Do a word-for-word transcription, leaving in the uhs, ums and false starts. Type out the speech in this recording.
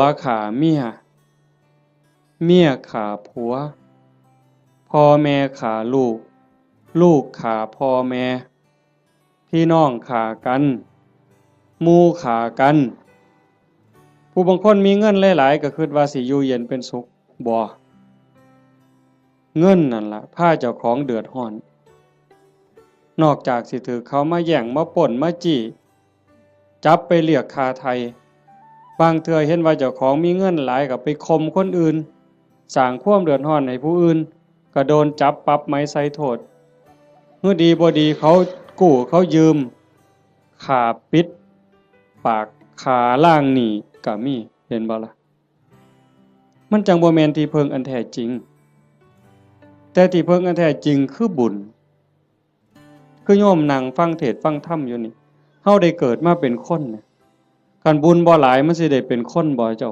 วฆ่าเมีย เมียฆ่าผัว พ่อแม่ฆ่าลูก ลูกฆ่าพ่อแม่ พี่น้องฆ่ากัน หมู่ฆ่ากัน ผู้บางคนมีเงินหลายๆ ก็คิดว่าสิอยู่เย็นเป็นสุข บ่ เงินนั่นล่ะพาเจ้าของเดือดร้อน นอกจากสิถืกเขามาแย่ง มาปล้น มาจี้ จับไปเรียกค่าไถ่ บางเทื่อเห็นว่าเจ้าของมีเงินหลายก็ไปข่มคนอื่น สร้างความเดือดร้อนให้ผู้อื่น ก็โดนจับปรับใหม่ใส่โทษ เฮือดีบ่ดีเขากู้เขายืม ฆ่าปิดปาก ฆ่าล้างหนี้ก็มี เห็นบ่ล่ะ มันจั่งบ่แม่นที่พึ่งอันแท้จริง แต่ที่พึ่งอันแท้จริงคือบุญ คือโยมนั่งฟังเทศน์ฟังธรรมอยู่นี่ เฮาได้เกิดมาเป็นคนเนี่ย คันบุญบ่หลายมันสิได้เป็นคนบ่เจ้า